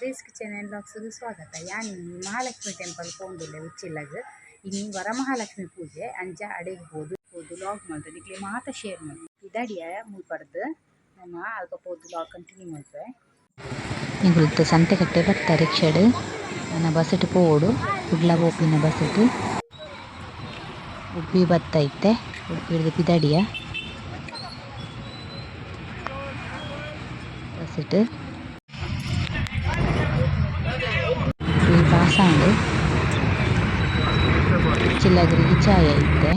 Grace kitchen and ವ್ಲಾಗ್ಸ್‌ಗ್ ಸ್ವಾಗತ. ಯಾನ್ ಇನಿ ಮಹಾಲಕ್ಷ್ಮಿ ಟೆಂಪಲ್ ಪೋವೊಂದುಲ್ಲೆ ಉಚ್ಚಿಲಗ್. ಇನಿ ವರಮಹಾಲಕ್ಷ್ಮಿ ಪೂಜೆ ಅಂಚ ಅಡೆಗ್ ಪೋದು ಪೋದು ವ್ಲಾಗ್ ಮಲ್ತ್ ನಿಕ್ಲೆಗ್ ಮಾತ ಶೇರ್ ಮಲ್ಪುವೆ. ಪಿದಾಡಿಯ ಮುಲ್ಪಡ್ದ್ ನಮ ಅಲ್ಪ ಪೋದು ವ್ಲಾಗ್ ಕಂಟಿನ್ಯೂ ಮಲ್ಪುವೆ. ಎಂಕುಲು ಇತ್ತೆ ಸಂತೆಕಟ್ಟೆ ಬತ್ತ ರಿಕ್ಷಾಡ್ ನನ ಬಸ್ಟ್ ಪೋವೊಡು ಕುಡ್ಲ ಪೋಪಿನ ಬಸ್ಟ್. ಉಡುಪಿ ಬತ್ತ ಇತ್ತೆ ಉಡುಪಿಡ್ದ್ ಪಿದಡಿಯ ಬಸ್ಟ್. ಉಡುಪಿ ಪಾಸ್ ಆಂಡ್. ಉಚ್ಚಿಲಗ್ ರೀಚ್ ಆಯ ಇತ್ತೆ.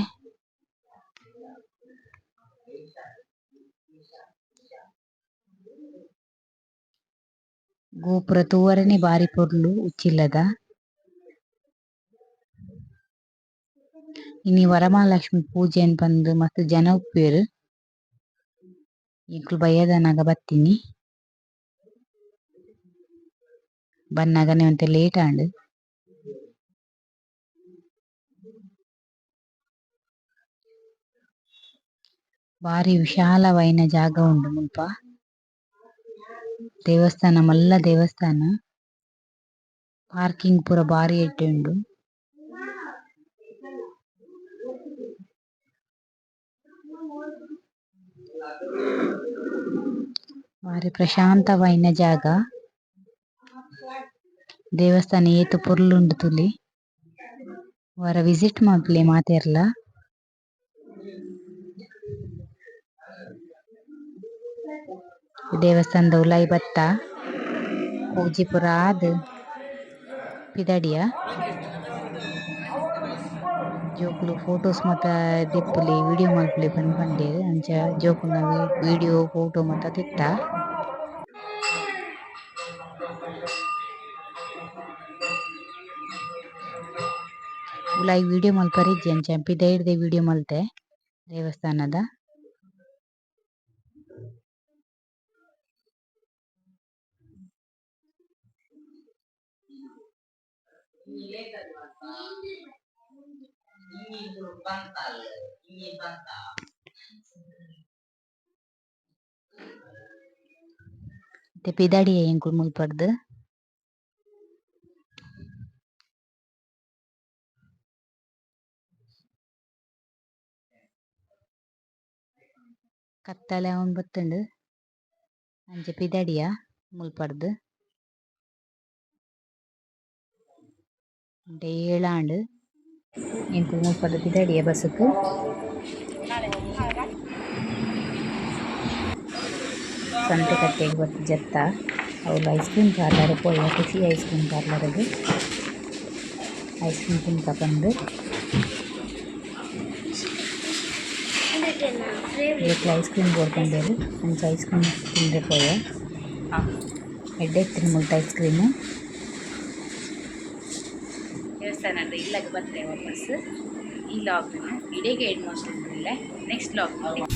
ಗೋಪುರ ತೂವರೆನೆ ಬಾರಿ ಪೊರ್ಲು ಉಚ್ಚಿಲದ. ಇನಿ ವರಮಹಾಲಕ್ಷ್ಮಿ ಪೂಜೆ ಪಂದ್ ಮಸ್ತ್ ಜನ ಇಪ್ಪುವೆರ್. ಎಂಕುಲು ಬಯ್ಯದನಗ ಬತ್ತಿನಿ. ಬನ್ನಗನೆ ಒಂತೆ ಲೇಟ್ ಆಂಡ್. ಬಾರಿ ವಿಶಾಲವಾಯಿನ ಜಾಗ ಉಂಡು ಮುಲ್ಪ. ದೇವಸ್ಥಾನ ಮಲ್ಲ ದೇವಸ್ಥಾನ. ಪಾರ್ಕಿಂಗ್ ಪೂರ ಬಾರಿ ಎಡ್ಡೆ ಉಂಡು. ಬಾರಿ ಪ್ರಶಾಂತವಾಯಿನ ಜಾಗ. ದೇವಸ್ಥಾನ ಏತ್ ಪೊರ್ಲು ಉಂಡು ತೂಲೆ. ಒರ ವಿಸಿಟ್ ಮನ್ಪುಲೆ ಮಾತೆರ್ಲ. ದೇವಸ್ಥಾನದ ಉಲಾಯಿ ಬತ್ತ ಪೂಜೆ ಪೂರ ಆದ್ ಪಿದಡಿಯ. ಜೋಕುಲು ಫೋಟೋಸ್ ಮಾತ ದೆಪ್ಪುಲೆ ವೀಡಿಯೊ ಮನ್ಪುಲೆ ಪಂದ್ ಪಂಡೆರ್ ಅಂಚ ಜೋಕುಲ್ನ ವೀಡಿಯೊ ಫೋಟೊ ಮಾತ ದೆತ್ತ. ಉಲಾಯಿ ವೀಡಿಯೊ ಮನ್ಪರೆ ಇಜ್ಜಿ ಅಂಚ ಪಿದಯಿರ್ದೆ ವೀಡಿಯೊ ಮಲ್ತೆ ದೇವಸ್ಥಾನದ. ಇತ್ತೆ ಪಿದಡಿಯ ಎಂಕುಲು ಮುಲ್ಪಡ್ದ್. ಕತ್ತಲೆ ಆವೊಂದು ಬತ್ತುಂಡು ಅಂಚ ಪಿದಡಿಯ ಮುಲ್ಪಡ್ದ್. ಒಂತೆ ಏಳಾಂಡ್ ಎಂಕುಲು ಮುಲ್ಪಡ್ದ್ ಪಿದಡಿಯ ಬಸ್ಕ್. ಸಂತೆಕಟ್ಟೆಗ್ ಬತ್ತ್ ಜತ್ತ ಅವುಲು ಐಸ್ ಕ್ರೀಮ್ ಪಾರ್ಲರ್ ಪೋಯ ಖುಷಿ ಐಸ್ ಕ್ರೀಮ್ ಪಾರ್ಲರ್ಗ್ ಐಸ್ ಕ್ರೀಮ್ ತಿನ್ಕ ಪಂದ್. ಜೋಕುಲು ಐಸ್ ಕ್ರೀಮ್ ಬೋಡು ಪಂಡೆರ್ ಅಂಚ ಐಸ್ ಕ್ರೀಮ್ ತಿಂದ್ರೆ ಪೋಯ. ಎಡ್ಡೆ ಇತ್ತ್ಂಡ್ ಮುಲ್ತ ಐಸ್ ಕ್ರೀಮ್. ದೇವಸ್ಥಾನದ ಇಲ್ಲಗ್ ಬತ್ತೆ ವಾಪಸ್. ಈ ವ್ಲಾಗ್ ನ್ ಇಡೆಗೆ ಎಂಡ್ ಮಲ್ತೊಂದುಲ್ಲೆ. Next vlog.